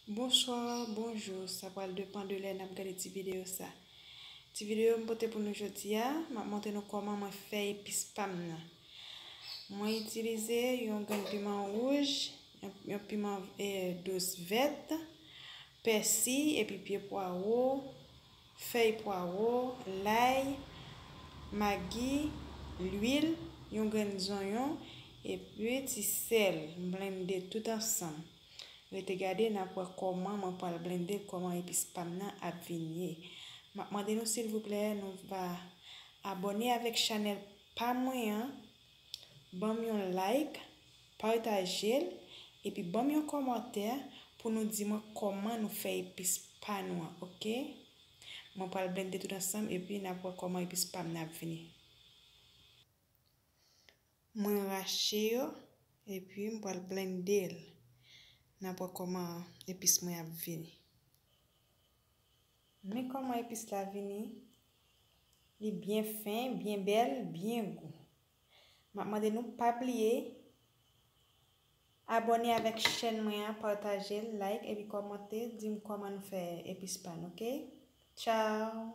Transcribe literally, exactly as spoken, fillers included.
Bonswa, bonjou, sa pral depann de lè n ap gade ti videyo sa. Ti videyo m pote pou nou jodi a, m ap montre nou kòman mwen fè epis pa m nan. Mwen itilize yon grenn piman wouj, yon, yon piman, eh, dous vèt, pèsi, epi pye pwawo, fèy pwawo, lay, magi, lwil, yon grenn zonyon, epi ti sèl. M blende tout ansanm. Rete gade, n ap wè kòman mwen pral blende l, kòman epis pa m nan ap vin ye. M ap mande nou silvouplè, nou va abòne avèk chanèl pa mwen an, ban m yon like, pataje l, epi ban m yon kòmantè pou nou di mwen kòman nou fè epis pa nou an, oke? Mwen pral blende tout ansanm, epi n ap wè kòman epis pa m nan ap vini. Mwen rache yo, epi m pral blende l. N ap wè kòman epis mwen ap vini. Men kòman epis la vini. Li byen fen, byen bèl, byen gou. M ap mande nou pa bliye abòne avèk chèn mwen an, pataje l, like, epi kòmante, di m kòman nou fè epis pa n, oke? Tchao!